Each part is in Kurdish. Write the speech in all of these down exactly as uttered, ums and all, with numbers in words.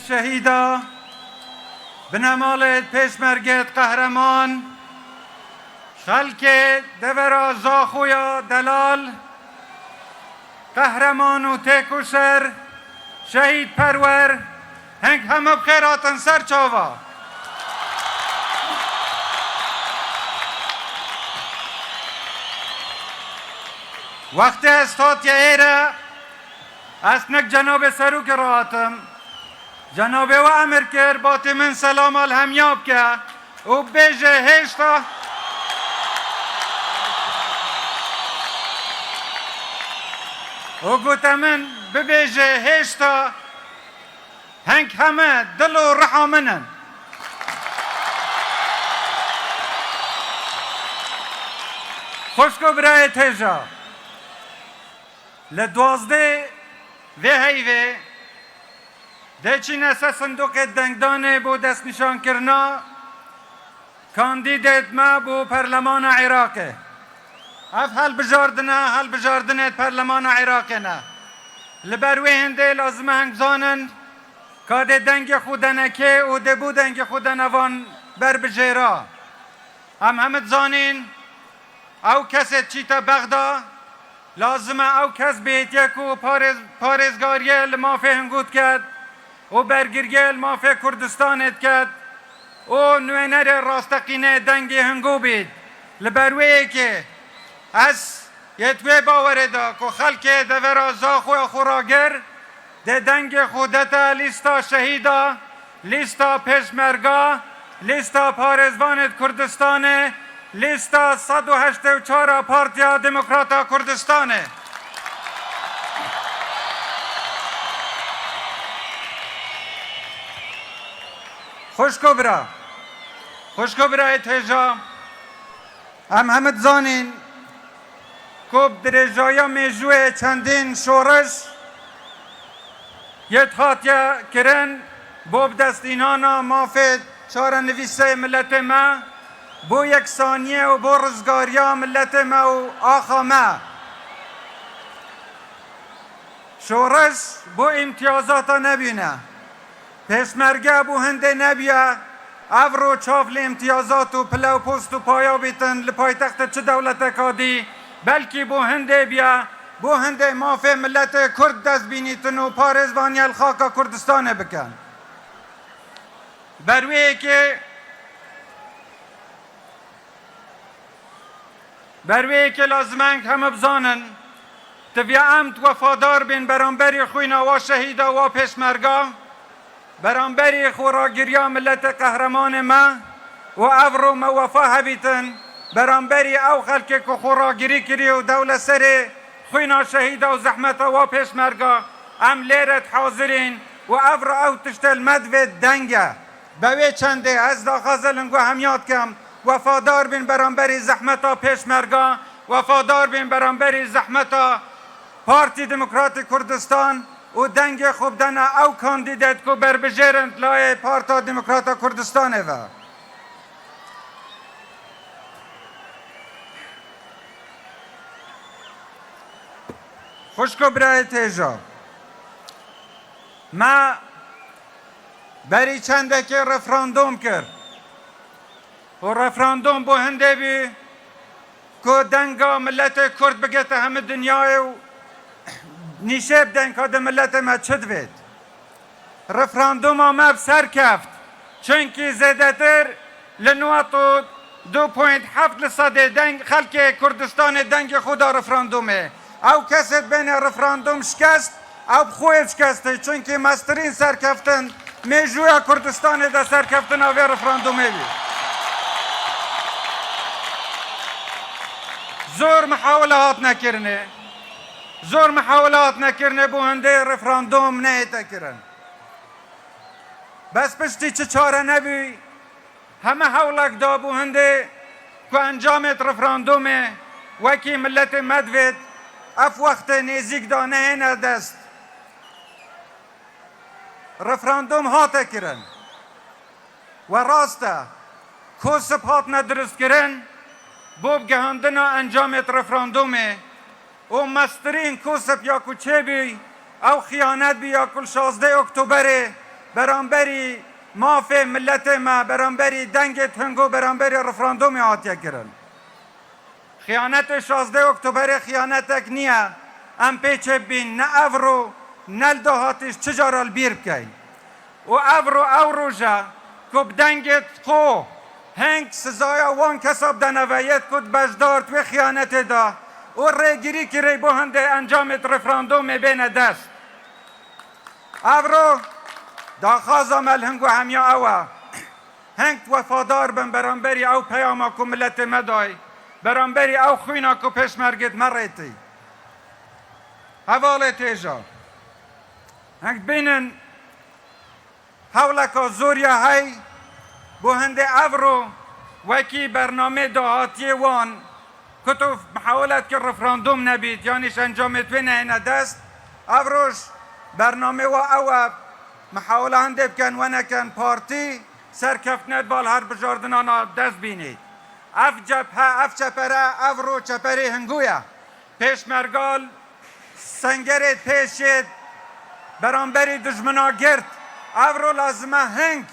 Şehîda, binemalê pêşmergê qehreman, xelkê devera Zaxoya delal, qehreman û têkoşer, şehîdperwer, heng heme bi xêr hatin ser çava. Wextê ez hatiye êre, ez nek cenabê serokê re hatim. Cenabê we emir kir, batê min selama li hemiya bike û bêje hêşta. Û gote min bibêje hêşta heng heme dil û riha min in. Xwişk û birayê têja. Li duwazdeh vê heyvê dê çîne ser sindoqê dengdanê bo destnîşankirina kandîdêt me bo Perlemana Iraqê. Ev helbijardine, helbijardinêt Perlemana Iraqê ne. Li ber wê hindê lazim e heng bizanin ka dê dengê xwe denekê û dê bo dengê xwe denevan berbijêra. Em hemî dizanîn, ew kesê diçîte Bexda, lazim e ew kes bihêtiye ku parêz-, parêzgariyê li mafê hingo diket û bergiriyê li mafê Kurdistanê diket û nûnerê rasteqînê dengê hingo bît. Li ber wê yekê ez yê di wê bawerê de ku xelkê devera Zaxoya xwe ragir, dê dengê xwe dete lîsta şehîda, lîsta pêşmerga, lîsta parêzvanê di Kurdistanê, lîsta sed û heştê û çar a Partiya Demokrata Kurdistanê. Xwişko bira, xwişko birayê têja, em hemî dizanîn ku bi dirêjaya mêjûyê çendîn şoreş yê hatiye kirin bo bidestînana mafê çarenivîsê miletê me, bo yeksaniyê û bo rizgariya miletê me û axa me. Şoreş bo îmtiyazata nebîne. Pêşmerge bo hindê nebiye, evro çav li îmtiyazat û pile û post û paya bîtin li paytextê çi dewleteka dî, belkî bo hindê biye, bo hindê mafê miletê Kurd dest bînîtin û parêzvaniye li xaka Kurdistanê bikin. Ber wê yekê Ber wê yekê lazim e hemî bizanin, divê em wefadar bin beramberî xwîna wa şehîda wa pêşmerga, beramberî xweragiriya miletê qehremanê me û evro me wefa hebîtin beramberî ew xelkê ku xweragirî kirî û dewlet serê xwîna şehîda û zehmeta wa pêşmerga em lêre hazirîn û evro ew tiştê li me divê deng e. Be wê çendê ez daxwaza li we hemiya dikim, wefadar bin beramberî zehmeta pêşmerga, wefadar bin beramberî zehmeta Partî Demokratîk Kurdistan û dengê xwe bidene ew kandîdet ku berbijêr in di layê Parta Demokrata Kurdistanê ve. Xwişko birayê têja. Me berî çendekê referandûm kir û referandûm bo hindê bî ku denga miletê Kurd bigete hemî dinyayê û nîşê bidin ka di miletê me çi divêt. Referandûma me bi ser keft. Çunkî zêdetir li newet û du point heft li sedê deng xelkê Kurdistanê dengê xwe da referandûmê. Ew kesê dibêne referandûm şikest, ew bi xwe yê şikest e. Çunkî mestirîn serkeftin mêjûya Kurdistanê de serkeftina vê referandûmê bî. Zor mihawile hatine kirinê. Zor mihawile hatine kirinê bo hindê referandûm nehête kirin. Bes piştî çi çare nebû, heme hewlek da bo hindê ku encamêt referandûmê wekî miletê me divêt, ev wextê nêzîk da nehêne dest. Referandûm hate kirin. We rast e, kosip hatine dirustkirin bo gihandina encamêt referandûmê û mestirîn kosip ya ku çêbûy, ew xiyanet bû ya ku li şazdeh Oktoberê beramberî mafê miletê me, beramberî dengê tihingû, beramberî referandûmê hatiye kirin. Xiyanetê şazdeh Oktoberê xiyanetek niye em pê çêbîn, ne evro, ne li dahatîş çi cara li bîr bikeyn. Û evro ew roj e ku bi dengê xwe heng sizaya wan kesa bidene ve yêt ku di beşdar di wê xiyanetê de û rêgirî kirê bo hindê encamê di referandûmê bêne dest. Evro daxwaza me li hingû hemiya ew e. Heng wefadar bin beramberî ew peyama ku miletê me dayî, beramberî ew xwîna ku pêşmergêt me rêtî. Hevalê têja. Heng bînin hewleka zor ya hey, bo hindê evro wekî bernamê dahatiyê wan, ku tu mihawele dikir referandûm nebît, yanî ji encamê wê nehêne dest, ev roj bernamê wa ew e, mihawele hindê bikin, we nekin, partî serkeftinê di val hilbijardinana dest bînît. Ev cephe, ev çepere, ev ro çeperê hingû ye. Pêşmergal sengerê pêşê beramberî dijmina girt. Evro lazim e hing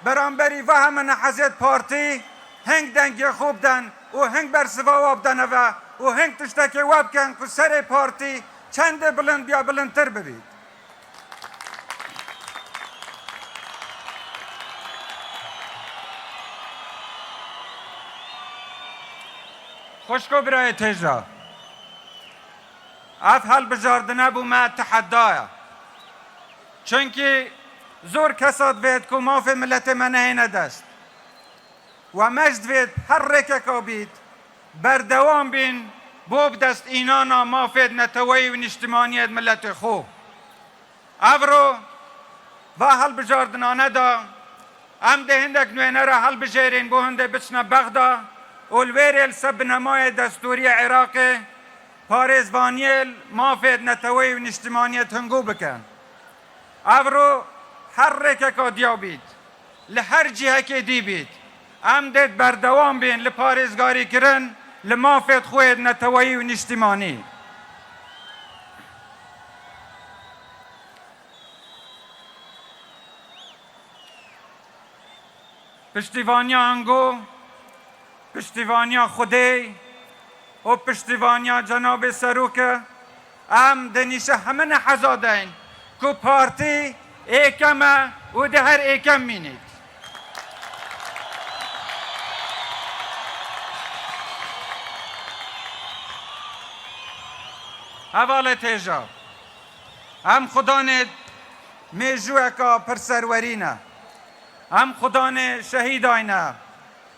beramberî va heme nehezêt partî hing dengê xwe biden û hing bersiva wa bidene ve û hing tiştekê we bikin ku serê partî çendê bilind biya bilindtir bibît. Xwişk û birayê têja. Ev hilbijardine bo me tehedda ye. Çunkî zor kesa divêt ku mafê miletê me nehêne dest. We me jî divêt her rêkeka bît, berdewam bîn bo bi dest înana mafê neteweyî û niştimaniyê di miletê xwe. Evro va hilbijardinane de em dê hindek nûênera hilbijêrîn bo hindê biçine Bexda û li wê rê li ser binemayê destûriyê Iraqê parêzvaniyê li mafê neteweyî û niştimaniyê tihingû bikin. Evro her rêkeka diya bît, li her cihekê dî bît, em dê berdewam bîn li parêzgarîkirin li mafê xwe yê neteweyî û niştimanî. Piştîvaniya Ango, piştîvaniya Xwedê û piştîvaniya Cenabê Serok e, em di nîşe hemine heza deyn ku partî êkem e û dê her êkem mînît. Hevalê têja, em xudanê mêjûyeka pirserwerî ne. Em xudanê şehîday ne.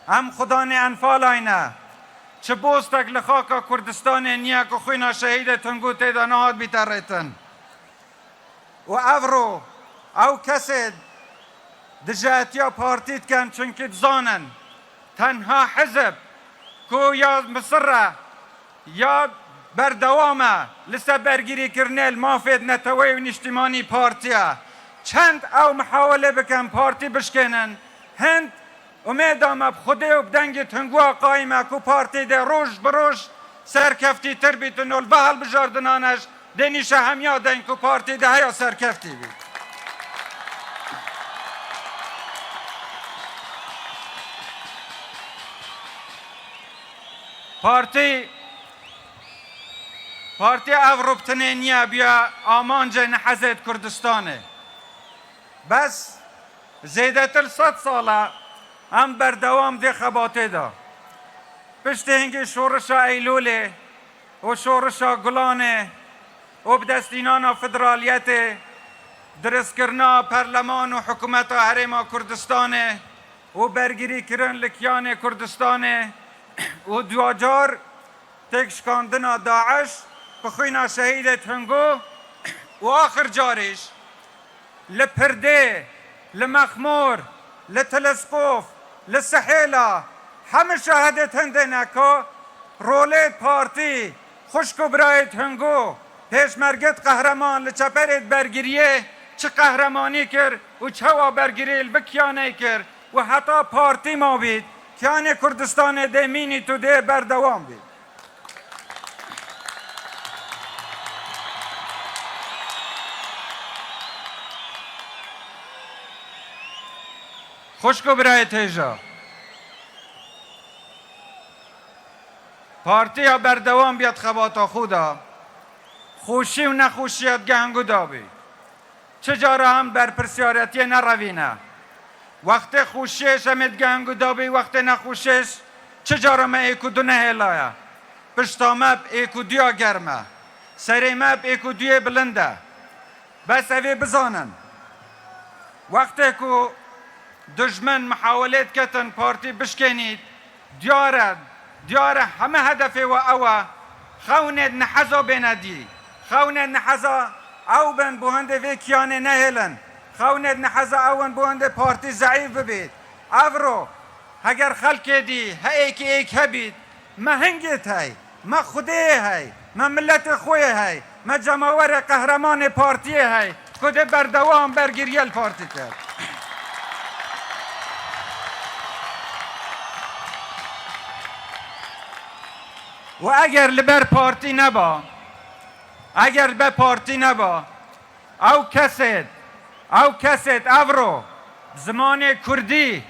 Em xudanê enfalay ne. Çi bostek li xaka Kurdistanê niye ku xwîna şehîdê Tungû tê de nehat bîte rêtin. Û evro ew kesê dijayetiya partî dikin, çunkî dizanin tenha hizib ku ya misir e, ya berdewam e li ser bergirîkirinê li mafê neteweyî û niştimanî partî ye. Çend ew mihawelê bikin partî bişkênin, hind umêda me bi Xwedê û bi dengê tungûa qayîm e ku partî dê roj bi roj serkeftîtir bîtin û li va hilbijardinane jî dê nîşe hemiya deyn ku partî dê heya serkeftî bît. Partî, partî ev rû bi tinê niye, bûye amancê nehezêt Kurdistanê. Bes zêdetir sed sal e em berdewam vê xebatê de. Piştî hingî şorişa Eylûlê û şorişa Gulanê û bi destînana federaliyetê, dirustkirina perleman û hikûmeta Herêma Kurdistanê û bergirîkirin li kiyanê Kurdistanê û duwacar têkşikandina DAIŞ bi xwîna şehîdê Tihingû û axir carî jî li Pirdê, li Mexmûr, li Telesqof, li Sihêla, hemû şahidêt hindê ne ku rolê partî, xwişk û birayêt Hingû, pêşmergêt qehreman li çeperêt bergiriyê çi qehremanî kir û çawa bergirî li vî kiyanê kir û heta partî mabît, kiyanê Kurdistanê dê mînît û dê berdewam bît. Xwişk û birayê têja. Partiya berdewam biya di xebata xwe de. Xweşî û nexweşiya digeheng û dabî. Çi cara em berpirsiyariyetiyê nerevîne. Wextê xweşiyê ji em ê digeheng û dabî, wextê nexweşiyê çi cara me êk û du nehêlaye. Pişta me bi êk û duya germ e. Serê me bi êk û duyê bilind e. Bes ev ê bizanin. Wextê ku dijmin mihawelê diketin partî bişkênît, diyar e, diyar e heme hedefê we ew e, xewnê di neheza bêne dî. Xewnê di neheza ew bin bo hindê vê kiyanê nehêlin. Xewnê di neheza ew in bo hindê partî zeîf bibît. Evro, heger xelkê dî, he êkî êk hebît, me hingêt hey. Me Xwedê yê hey, me miletê xwe yê hey, me cemawerê qehremanê partiyê hey ku dê berdewam bergiriyê li partî kir. Û eger li ber partî neba, eger li ber partî neba, Ew kesêt, ew kesêt evro bi zimanê kurdî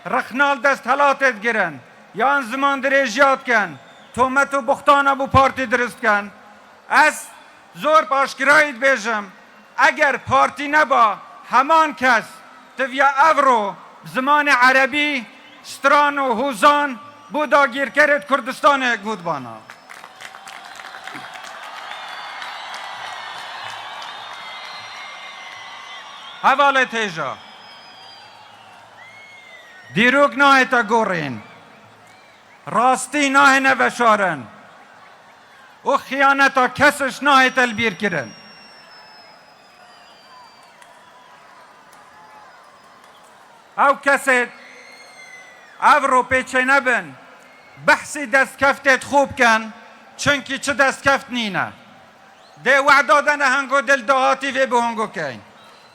rixna li desthilatê digirin, yan ziman dirêjiya dikin, tomet û buxtana bo partî dirust dikin. Ez zor bi aşkirayî dibêjim, eger partî neba, heman kes tiviya evro bi zimanê erebî stran û hûzan bo dagîrkerê di Kurdistanê gotbana. Hevalê têja. Dîrok nahête gorîn. Rastî nahêne veşarin. Û xiyaneta kes ji nahête li bîr kirin. Ew kesê evro pêçênebin, behsî destkeftê xwe bikin, çunkî çi destkeft nîne. Dê wehda de ne hengo dil dahatî vê bi hongo keyn.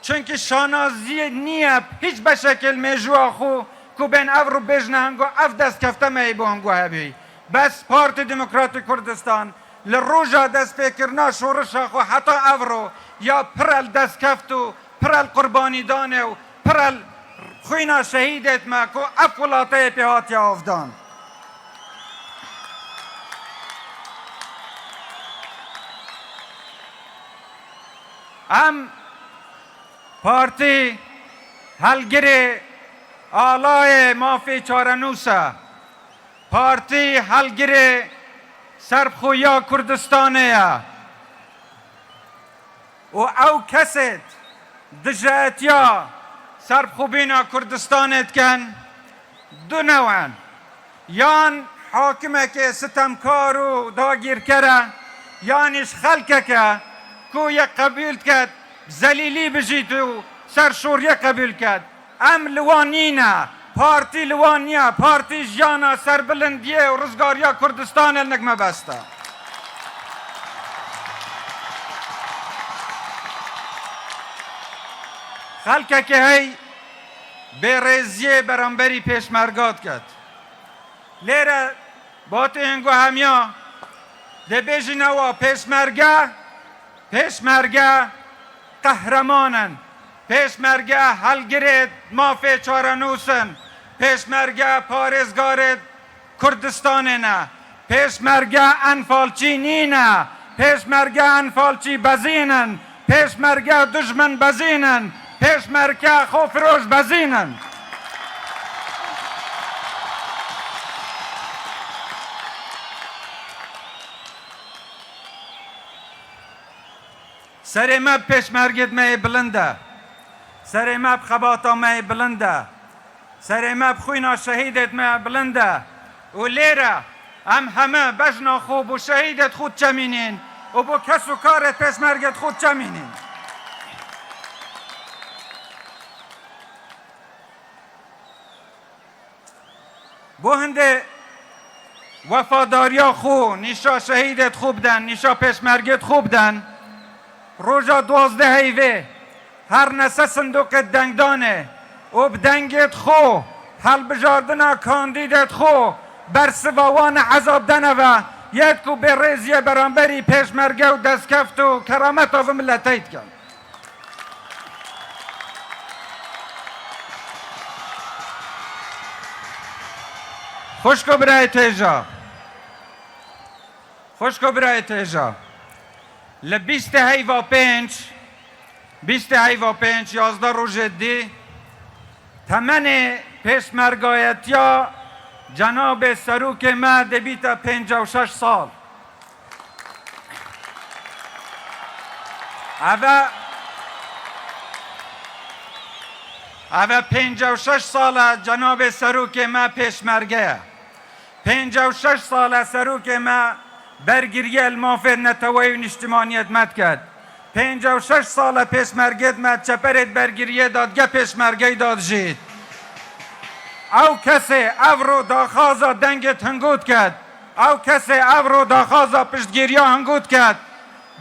Çunkî şanaziyê niye hîç beşekê li mêjûya xwe ku bên evro bêjine hengo ev destkefte me yê bi hongo hebî. Bes Partî Demokratîk Kurdistan li roja destpêkirina şorişa xwe heta evro ya pir el destkeft û pir el qurbanîdanê û pir el xwîna şehîdêt me ku ev welateyê pê hatiye avdan. Em partî helgirê alayê mafê çarenûs e. Partî helgirê serbixweya Kurdistanê ye. Û ew kesêt dijayetiya serbixwebûna Kurdistanê dikin, du new in. Yan hakimekê sitemkar û dagîrker e, yan îş xelkek e ku yê qebûl diket, zelîlî bijît û serşoriyê qebûl diket. Em li wan nîne. Partî li wan niye. Partî jiyana serbilindiyê û rizgariya Kurdistanê li nik mebest e. Xelkekê hey bêrêziyê beramberî pêşmerga diket. Lêre batê hingo hemiya dê bêjîne wa pêşmerge, pêşmerge qehreman in. Pêşmerge helgirê mafê çarenûs in. Pêşmerge parêzgarê Kurdistanê ne. Pêşmerge enfalçî nîne. Pêşmerge enfalçî bezîn in. Pêşmerge dijmin bezîn in. Pêşmerge xwefiroş bezîn in. Serê me bi pêşmergêt me yê bilind e. Serê me bi xebata me yê bilind e. Serê me bi xwîna şehîdêt me yê bilind e. Û lêre em heme bejna xwe bo şehîdêt xwe diçemînîn û bo kes û karê pêşmergêt xwe diçemînîn. Bo hindê wefadariya xwe nîşa şehîdêt xwe biden, nîşa pêşmergêt xwe biden. Roja duwazdeh heyvê herne ser sindoqê dengdanê û bi dengêt xwe helbijardina kandîdêt xwe bersiva wan e ezab deneve yêt ku bêrêziyê beramberî pêşmerge û destkeft û kerameta vî miletey dikin. Xwişk û birayê têja. Xwişk û birayê têja. Li bîstê heyva pênc, bîstê heyva pênc, yazdeh rojê dî, temenê pêşmergayetiya cenabê serokê me dê bîte pêncî û şeş sal. Eve, eve pêncî û şeş sal e cenabê serokê me pêşmerge ye. Pêncî û şeş sal e serokê me bergiriyê li mafê neteweyî û niştimaniyê me diket. Pêncî û şeş sal e pêşmergê me çeperê bergiriyê de dige pêşmergeyî de dijît. Ew kesê evro daxwaza dengê hingû diket. Ew kesê evro daxwaza piştgiriya hingû diket.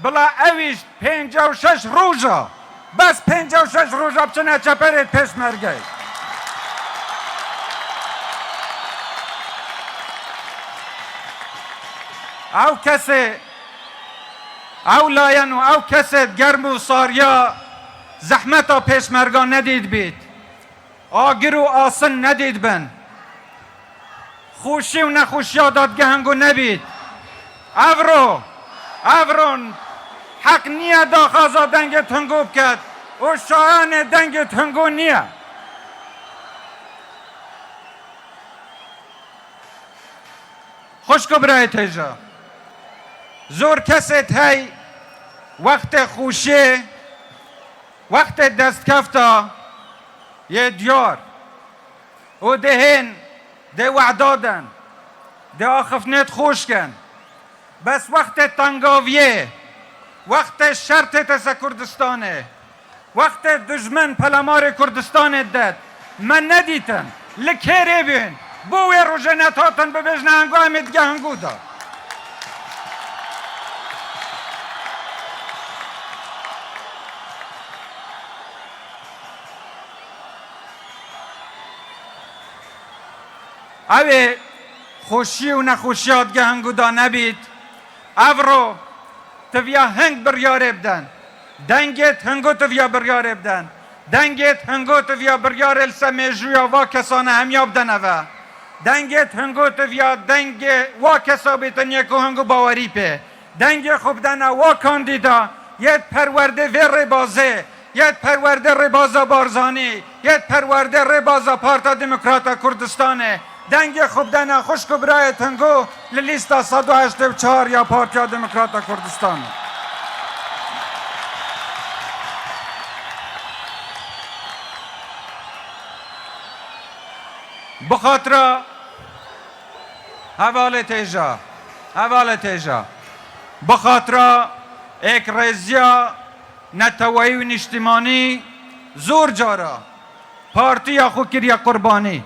Bila ewîş pêncî û şeş roja, bes pêncî û şeş roja biçine çeperê pêşmergeyê. Ew kesê, ew layen û ew kesê germ û sariya zehmeta pêşmerga nedît bît. Agir û asin nedît bin. Xweşî û nexweşiya dadgehingû nebît. Evro, evron heq niye daxwaza dengê hingû biket û şayanê dengê hingû niye. Xwişk û birayê têja. Zor kesêt hey wextê xweşiyê, wextê destkefta yê diyar û dê hên dê wehda den, dê axiftinêt xweş ken. Bes wextê tengaviyê, wextê şer tête ser Kurdistanê, wextê dijmin pelemarê Kurdistanê didet, me nedîtin. Li kêrê bîn. Bo wê rojê netatin bibêjne hingû em ê dige hingû da. Ew ê xweşî û nexweşiya dige hingû da nebît. Evro tiviya hing biryarê biden. Dengê hingû tiviya biryarê biden. Dengê hingû tiviya biryarê li ser mêjûya va kesane hemiya biden eve. Dengê hingû tiviya dengê wa kesa bîtin yê ku hingû bawerî pê. Dengê xwe bidene wa kandîda yê di perwerdê vê rêbazê, yê di perwerdê rêbaza Barzanî, yê di perwerdê rêbaza Partiya Demokrata Kurdistanê. Dengê xwe bidene xwişk û birayê hingû li lîsta sed û heştê û çar ya Partiya Demokrata Kurdistanê. Bi xatira Hevalê têja, hevalê têja. Bi xatira êkrêziya neteweyî û niştimanî zor cara partiya xwe kiriye qurbanî.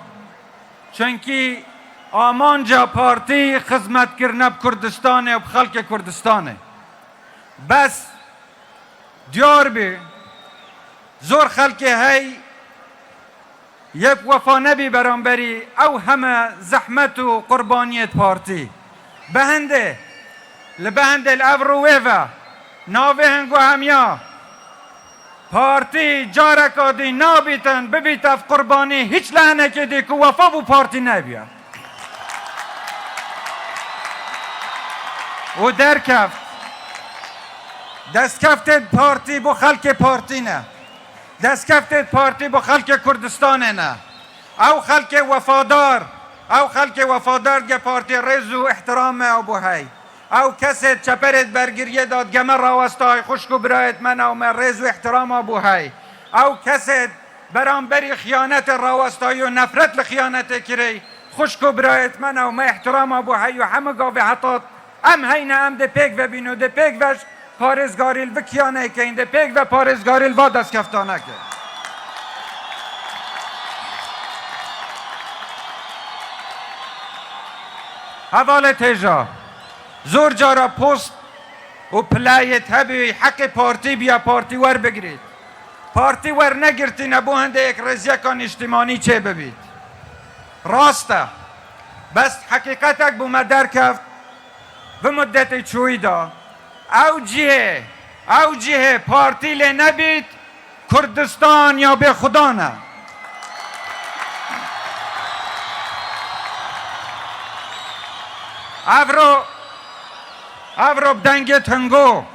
Çunkî amanca partî xizmetkirine bi Kurdistanê û bi xelkê Kurdistanê. Bes diyar bî, zor xelkê hey yek wefa nebî beramberî ew heme zehmet û qurbaniyê di partî. Bi hindê, li bi hindê li ev rû wê ve, navê hingû hemiya partî careka dî nabîtin, bibît ev qurbanî, hîç li henekê dî ku wefa bo partî nebiya. Û derkeft. Destkeftê partî bo xelkê partî ne. Destkeftê partî bo xelkê Kurdistanê ne. Ew xelkê wefadar, ew xelkê wefadar dige partî rêz û îhtiram me bo hey. Ew kesê çeperê bergiriyê de dige me rawestay, xwişk û birayêt me ne û me rêz û îhtirama bo hey. Ew kesê beramberî xiyanetê rawestayî û nefret li xiyanetê kirê, xwişk û birayêt me ne û me îhtirama bo hey û hemû gavê heta em heyne em dê pêk ve bîn û dê pêk ve parêzgarî li vi kiyanê keyin, dê pêk ve parêzgarî li va destkeftane ke. Hevalê têja, zor cara post û pilayêt hebî heqê partî biya partî werbigirît. Partî wernegirtîne bo hindê êkrêziyeka nîştîmanî çêbibît. Rast e. Bes heqîqetek bo me derkeft, vi muddetê çûyî de. Ew cihê, ew cihê partî lê nebît, Kurdistan ya bêxudan e. Evro, evro bi dengê hingo,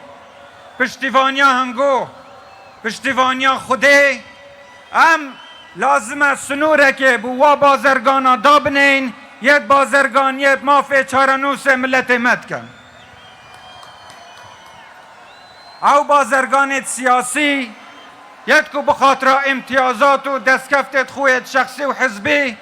piştîvaniya hingo, piştîvaniya Xwedê, em lazim e sinûrekê bi wa bazergana dabinên, yê bazergan yê mafê çarenûsê miletê me dikin. Ew bazerganê siyasî yê ku bi xatira îmtiyazat û destkeftê xwe yê şexsî û hizbî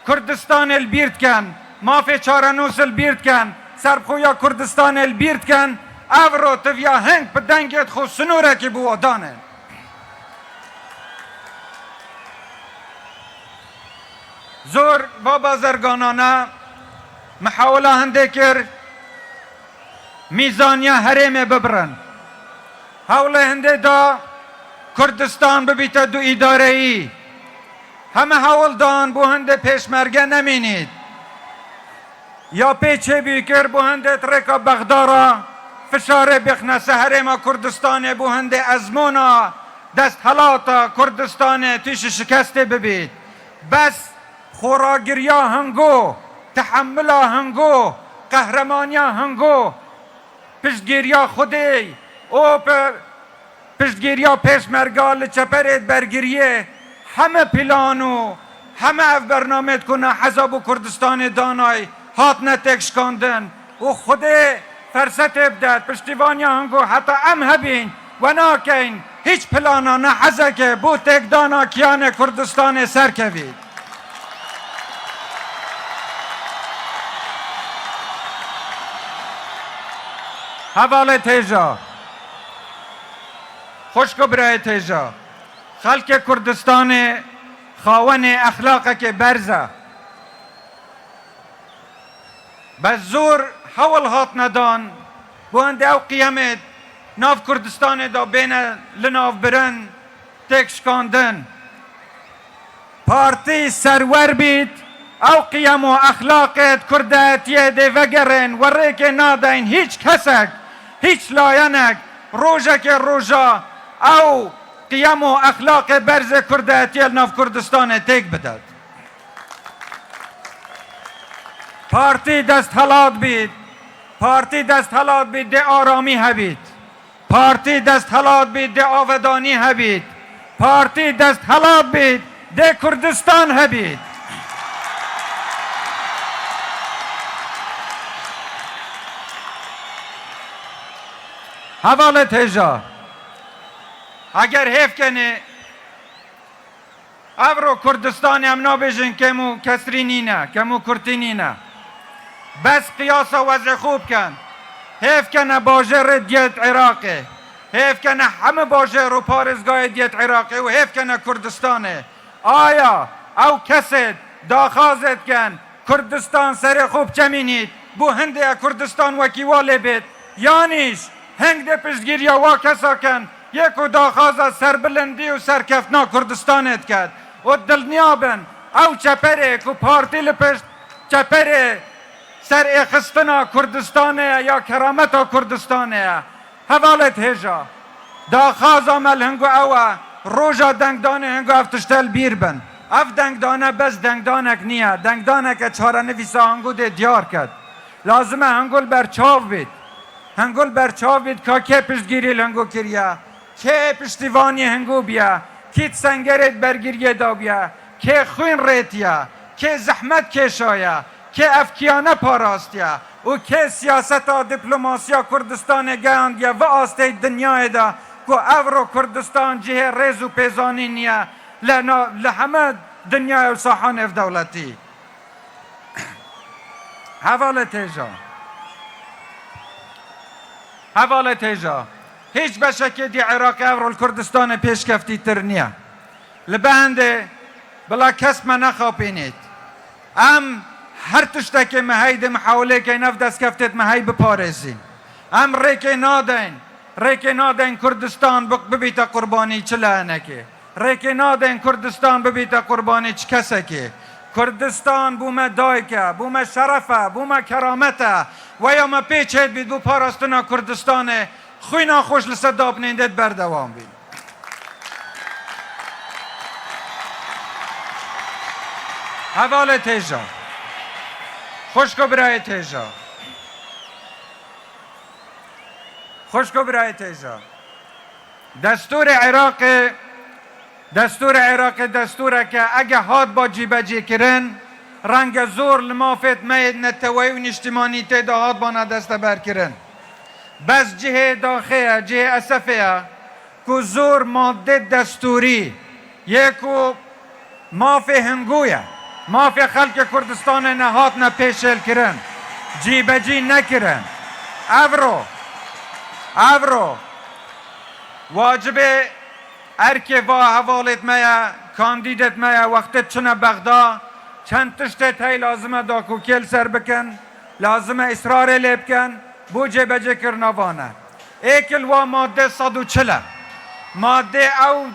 Kurdistanê li bîr dikin, mafê çarenûs li bîr dikin, serbixweya Kurdistanê li bîr dikin, evro tiviya hing bi dengê xwe sinûrekî bi we dane. Zor va bazerganane mihawila hindê kir, mîzaniya herêmê bibirin. Hewlê hindê da Kurdistan bibîte du îdareyî. Heme hewl dan bo hindê pêşmerge nemînît. Ya pê çêbî kir bo hindê di rêka Bexda ra fişarê bixne ser herêma Kurdistanê bo hindê ezmûna desthelata Kurdistanê tîşi şikestê bibît. Bes xoragiriya hingo, tehemmila hingo, qehremaniya hingo, piştgiriya Xwedê û pe-, piştgiriya pêşmerga li çeperê bergiriyê heme plan û heme ev bernamê ku naheza bo Kurdistanê danay hatine têkşikandin û Xwedê fersetê bide, piştîvaniya hingo heta em hebîn, we nakeyn hîç plana nehezeke bo têkdana kiyanê Kurdistanê serkevî. Hevalê têja, xwişk û birayê têja, xelkê Kurdistanê xawenê exlaqekê berz e. Bes zor hewl hatine dan, bo hindê ew qiyemê nav Kurdistanê de bêne li nav birin, têkşikandin. Partî serwer bît, ew qiyem û exlaqê di kurdayetiyê dê vegerên, we rêkê nadeyn hîç kesek, hîç layenek, rojekê roja ew qiyem û exlaqê berzê kurdayetiyê li nav Kurdistanê têk bidet. Partî desthilat bît, partî desthilat bît, dê aramî hebît. Partî desthilat bît, dê avedanî hebît. Partî desthilat bît, dê Kurdistan hebît. Hevalê têja, eger hêf kenê, evro Kurdistanê em nabêjin kêm û kesrî nîne, kêm û kurtî nîne. Bes qiyasa wezê xwe bikin. Hêf kene bajêrê diyê di Iraqê. Hêf kene hemî bajêr û parêzgahê diyê di Iraqê û hêf kene Kurdistanê. Aya ew kesê daxazê dikin, Kurdistan serê xwe biçemînît, bo hindê ye Kurdistan wekî wa lê bêt, yanîş heng dê piştgiriya wa kesa kin, yê ku daxaza serbilindî û serkeftina Kurdistanê diket. Û dilniya bin, ew çeperê ku partî li pişt çeperê serêxistina Kurdistanê ye ya kerameta Kurdistanê ye. Hevalêt hêja, daxaza me li hingo ew e, roja dengdanê hingo ev tişte li bîr bin. Ev dengdane bes dengdanek niye, dengdaneke çarenivîsa hingo dê diyar ket. Lazim e hingo li ber çav bît. Hingo li ber çav bît ka kê piştgirî li hingo kiriye, kê piştîvanî hingo bûye, kî di sengerê di bergiriyê de bûye, kê xwîn rêtiye, kê zehmet kêşaye, kê ev kiyane parastiye û kê siyaseta diplomasiya Kurdistanê gehandiye vi astê dinyayê de ku evro Kurdistan cihê rêz û pêzanîn niye li na-, li heme dinyayê û saha nêvdewletî. Hevalê têja. Hevalê têja. Hîç beşekê dî Iraqê evro li Kurdistanê pêşkeftîtir niye. Li bendê bila kes me nexapînît. Em her tiştekê me heyî dê mihawilê keyn ev destkeftêt me heyî biparêzîn. Em rêkê nadeyn, rêkê nadeyn Kurdistan bi-, bibîte qurbanî çi layenekê. Rêkê nadeyn Kurdistan bibîte qurbanî çi kesekê. Kurdistan bû me dayik e, bû me şeref e, bû me keramet e. Weya me pê çêdibît bo parastina Kurdistanê, xwîna xweş li ser dapnên dê berdewam bîn. Hevalê têja, xwişk û birayê têja, Xwişk û birayê têja. Destûrê Iraqê, destûrê Iraqê destûreke ege hat ba cîbecîkirin, renge zor li mafêt me yê neteweyî û nîştîmanî tê de hat bana desteberkirin. Bes cihê daxê ye, cihê esefê ye ku zor madê destûrî yê ku mafê hingû ye. Mafê xelkê Kurdistanê nehatine pêşêlkirin, cîbecî nekirin. Evro, evro wacibê erkê va hevalêt me ye, kandîdêt me ye, wextê çine Bexda, çend tiştê tey lazim e dakokê li ser bikin, lazim e îsrarê lê bikin, bo cêbecêkirina van e. Êk li wa madde sed û çil e. Madde ew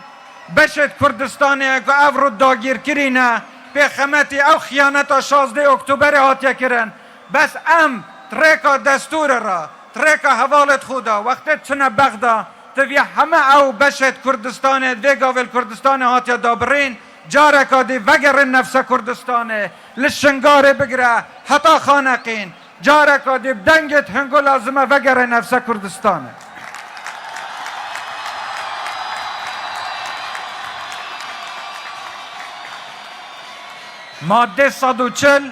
beşêt Kurdistanê ye ku ev rû dagîrkirî ne, pê xemetî ew xiyaneta şazdeh Oktoberê hatiye kirin. Bes em di rêka destûrê re, di rêka hevalêt xwe de, wextê çine Bexda, divê heme ew beşêt Kurdistanê, vê gavê li Kurdistanê hatiye dabirîn, careka dî vegerin nefse Kurdistanê, li Şingarê bigire heta Xaneqîn. Careka dî bi dengê hingû lazim e vegere nefse Kurdistanê. Madde sed û çil,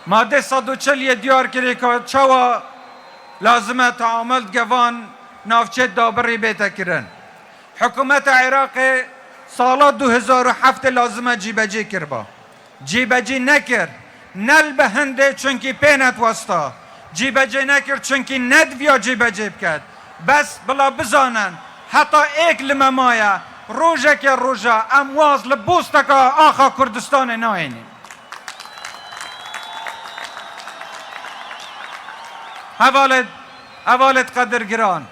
madde sed û çil yê diyar kirî ka çawa lazim e teamul di gevan navçê dabirî bête kirin. Hikûmeta Iraqê sala du hezar û heftê lazim e cîbecî kiriba. Cîbecî nekir. Ne li behindê çunkî pê nediwesta. Cîbecî nekir çunkî nediviya cîbecî biket. Bes bila bizanin, heta êk li me maye, rojekê roja em waz li bosteka axa Kurdistanê nayênîn. Hevalêt, hevalêt qedirgiran.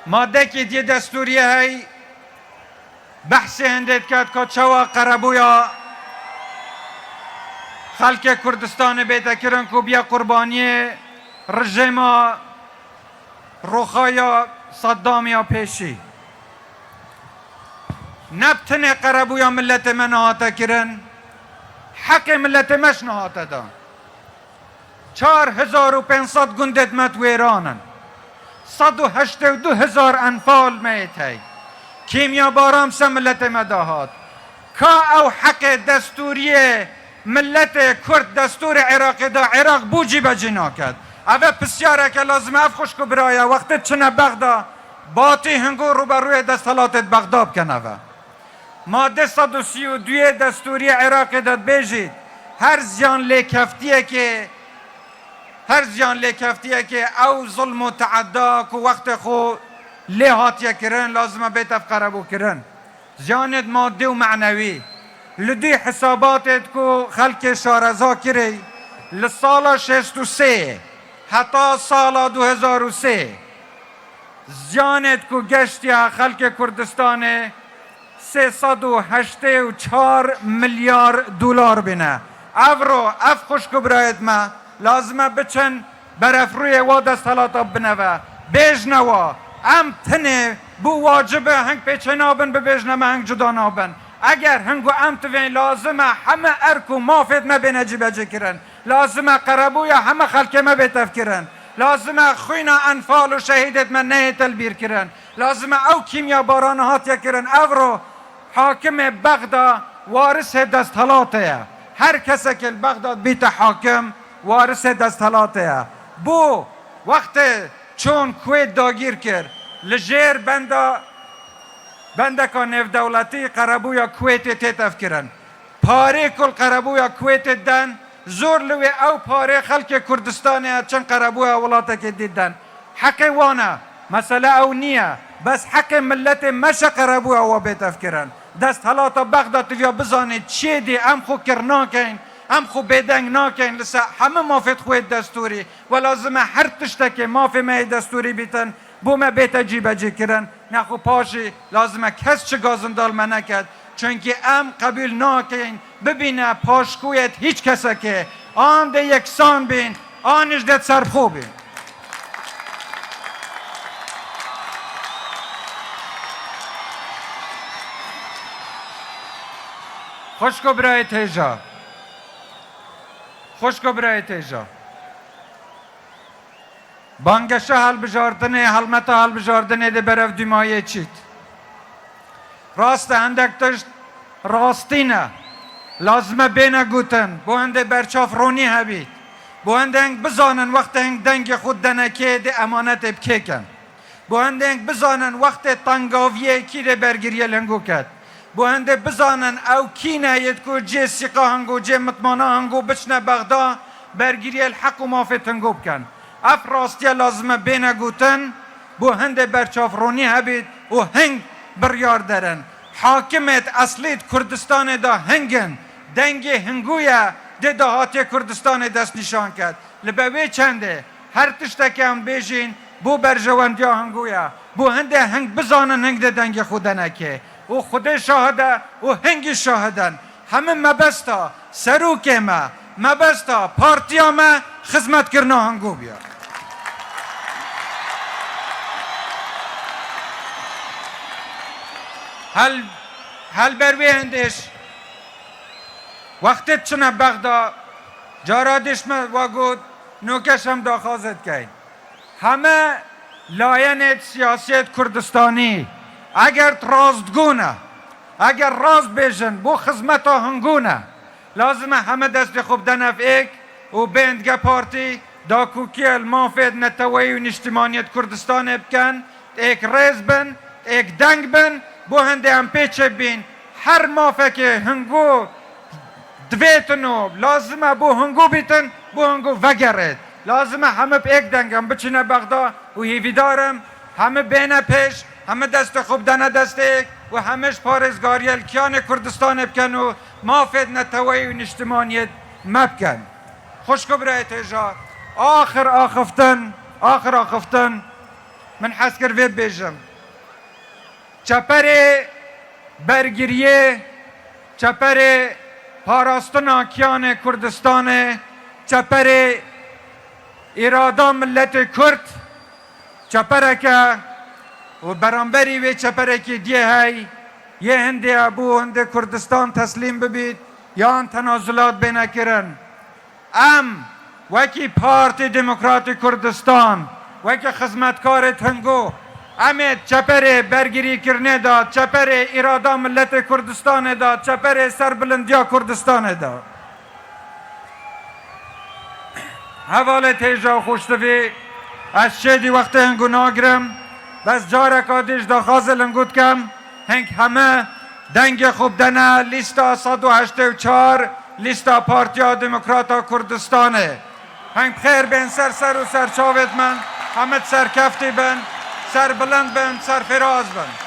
Madekî diyê destûriyê hey, behsê hindê diket ka çawa qerebûya xelkê Kurdistanê bête kirin ku biya qurbaniyê rejêma roxa ya Saddam ya pêşî. Ne bi tenê qerebûya miletê me nehate kirin, heqê miletê me jî nehate dan. Çar hezar û pênc sed gundêt me wêran in. Sed û heştê û du hezar enfal me yê tey. Kîmyabaran ser miletê me de hat. Ka ew heqê destûriyê miletê Kurd destûrê Iraqê de Iraq bo cîbecî naket. Ev e pisyareke lazim e, ev xwişk û bira ye. Wextê çine Bexda, batî hingû rûberûyê desthilatê Bexda bikin ev e. Madde sed û sî û duyê destûriyê Iraqê de dibêjî, her ziyan lêkeftiyekê, her ziyan lêkeftiyekê ew zulm û teedda ku wextê xwe lê hatiye kirin, lazim e bête ev qerebûkirin. Ziyanêt madî û menewî. Li dûy hesabatêt ku xelkê şareza kirî, li sala şêst û sê heta sala du hezar û sê, ziyanêt ku geştiye xelkê Kurdistanê sê sed û heştê û çar milyar dolar bîne. Evro, ev xwişk û birayêt me, lazim e biçin berefrûyê wa desthilata bine ve. Bêjne wa, em tenê bo wacib e, hing pêçê nabin, bibêjne me hing cuda nabin. Eger hing û em tivên lazim e heme erk û mafêt me bêne cîbecî kirin. Lazim e qerebûya heme xelkê me bê tevkirin. Lazim e xwîna enfal û şehîdêt me neyê telbîrkirin. Lazim e ew kîmyabarana hatiye kirin. Evro hakimê Bexda warisê desthilatê ye. Her kesekê li Bexda bîte hakim, warisê desthilatê ye. Bo wextê çûn Kuwêt dagîr kir, li jêr benda, bendeka nêvdewletî qerebûya Kuwêtê tê tevkirin. Parê ku li qerebûya Kuwêtê den, zor li wê ew parê xelkê Kurdistanê ya çend qerebûya welatekê dî den. Heqê wan e, mesele ew niye. Bes heqê miletê me şe qerebûya wa bê tevkirin. Desthilata Bexda tiviya bizanê çiyê dî em xwe kir nakeyn, em xwe bêdeng nakeyn li ser hemî mafêt xwe yê destûrî. We lazim e her tiştekê mafê me yê destûrî bîtin, bo me bête cîbecî kirin. Nexwe paşî lazim e kes çi gazindal me neket. Çunkî em qebûl nakin bibîne paşkûyêt hîç kesekê. An dê yeksan bîn, an jî dê serxwe bîn. Xwişk û birayê têja. Xwişk û birayê têja. Bangeşa hilbijartinê, helmeta hilbijartinê dê berev dûmayê çît. Rast e, hindek tişt rastî ne. Lazim e bêne gotin. Bo hindê berçavronî hebît. Bo hindê hing bizanin wextê hing dengê xwe denekê dê emanetê bi kê kin. Bo hindê hing bizanin wextê tengaviyê kî dê bergiriyê li hingo ket. Bo hindê bizanin ew kî ne yêt ku cê sîqa hingo, cê mitmana hingo biçine Bexda, bergiriyê li heq û mafê tingo bikin. Ev rastiye lazim e bêne gotin, bo hindê berçavronî hebît û hing biryar derin. Hakimêt eslî di Kurdistanê de hingin, dengê hingo ye dê dahatiyê Kurdistanê destnîşan ket. Li be wê çendê her tiştekê em bêjîn bo berjewendiya hingo ye. Bo hindê hing bizanin hing dê dengê xwe denekê. Û Xwedê şahid e û hingî şahid in. Hemî mebesta serokê me, mebesta partiya me xizmetkirina hingo bûye. Hel, hel ber wê hindêş wextê diçine Bexda, cara dêş me wa got, nokeş em daxwazê dikeyn. Heme layenêt siyasiyêt Kurdistanî, eger rastgo ne, eger rast bêjin, bo xizmeta hingo ne, lazim e heme destê xwe bidene ev êk û bên dige partî, dakokiyê li mafêt neteweyî û niştimaniyêt Kurdistanê bikin, êk rêz bin, êk deng bin, bo hindê em pê çê bîn. Her mafekê hingo divêtin û lazim e bo hingo bîtin, bo hingo vegerêt. Lazim e hemî bi êk deng em biçîne Bexda û hêvîdar im hemî bêne pêş, hemî destê xwe bidene destê êk û hemî ji parêzgariyê li kiyanê Kurdistanê bikin û mafêt neteweyî û niştimaniyêt me bikin. Xwişk û birayê têja, axir axiftin, axir axiftin, min hez kir vê bibêjim. Çeperê bergiriyê, çeperê parastina kiyanê Kurdistanê, çeperê îrada miletê Kurd, çepereke û beramberî wê çeperekî diyê hey, yê hindê hebû hindê Kurdistan teslîm bibît, yan tenazulat bêne kirin. Em wekî Partî Demokratî Kurdistan, wekî xizmetkarê tingo, em ê çeperê bergirîkirinê de, çeperê îrada miletê Kurdistanê de, çeperê serbilindiya Kurdistanê de. Hevalê têja xweştivî, ez çêdî wextê hingo nagirim, bes careka dî ji daxwazê lingo dikim, hing heme dengê xwe bidene lîsta sed û heştê û çar, lîsta Partiya Demokrata Kurdistanê. Heng bi xêr bên ser ser û ser çavêt min, hemî serkeftî bin, serbilind bin, serfiraz bin.